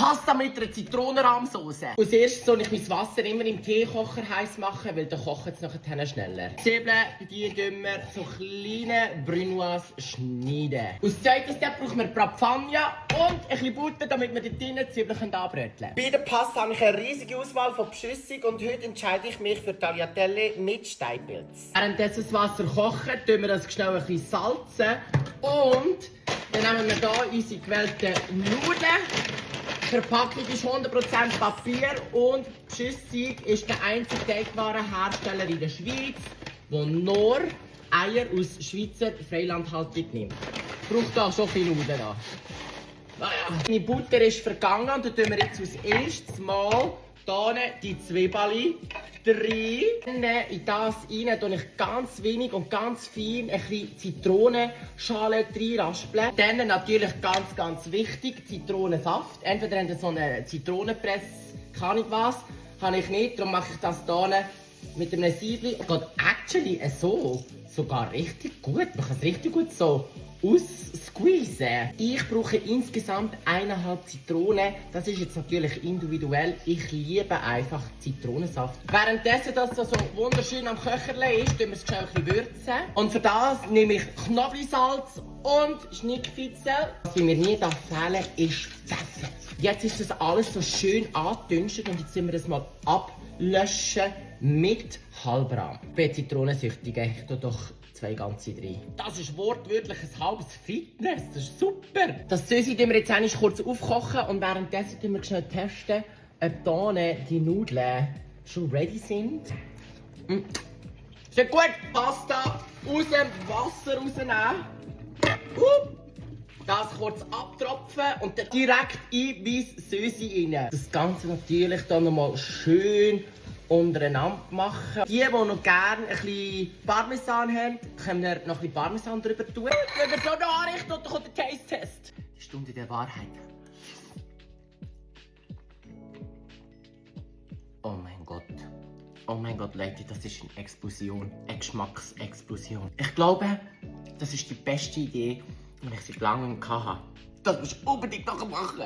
Pasta mit einer Zitronenrahmsauce. Als erstes soll ich mein Wasser immer im Teekocher heiß machen, weil dann kocht es nachher schneller. Zwiebeln, die dümmer so kleine Brunoise schneiden. Als zweites brauchen wir Brapfania und ein bisschen Butter, damit wir die drinnen Zwiebeln anbröteln können. Bei der Pasta habe ich eine riesige Auswahl von Beschüssig und heute entscheide ich mich für Tagliatelle mit Steinpilz. Währenddessen das Wasser kocht, tun wir das schnell ein bisschen salzen und dann nehmen wir hier unsere gewählten Nudeln. Die Verpackung ist 100% Papier und Beschüssig ist der einzige Teigwarenhersteller in der Schweiz, der nur Eier aus Schweizer Freilandhaltung nimmt. Braucht da schon viel Nudeln an. Die Butter ist vergangen und dann tun wir jetzt als erstes Mal hier die Zwiebeln rein. In das rein tue ich ganz wenig und ganz fein ein bisschen Zitronenschale reinraspeln. Dann natürlich ganz wichtig, Zitronensaft. Entweder haben Sie so eine Zitronenpresse, kann ich was, habe ich nicht. Darum mache ich das hier mit einem Siebli. Es geht actually so sogar richtig gut. Man kann es richtig gut so aussqueezen. Ich brauche insgesamt 1,5 Zitronen. Das ist jetzt natürlich individuell. Ich liebe einfach Zitronensaft. Währenddessen das so wunderschön am Köcherle ist, tun wir es schnell ein bisschen würzen. Und für das nehme ich Knoblauchsalz und Schnickfitzel. Was mir nie fehlen darf, ist Pfeffer. Jetzt ist das alles so schön angedünstet und jetzt müssen wir das mal ablöschen mit Halbrahm. Ich bin zitronensüchtig, ich tue doch 2 ganze rein. Das ist wortwörtlich ein halbes Fitness, das ist super. Das Süßi tun wir jetzt einmal kurz aufkochen und währenddessen tun wir schnell testen, ob hier die Nudeln schon ready sind. Ist gut, Pasta aus dem Wasser rausnehmen. Das kurz abtropfen und dann direkt in mein Süßi rein. Das Ganze natürlich dann nochmal schön untereinander machen. Die noch gerne ein bisschen Parmesan haben, können wir noch ein bisschen Parmesan drüber tun. Wenn wir so anrichten, dann kommt der Taste-Test. Die Stunde der Wahrheit. Oh mein Gott. Oh mein Gott, Leute, das ist eine Explosion. Eine Geschmacksexplosion. Ich glaube, das ist die beste Idee, die ich seit langem hatte. Das musst du unbedingt noch machen.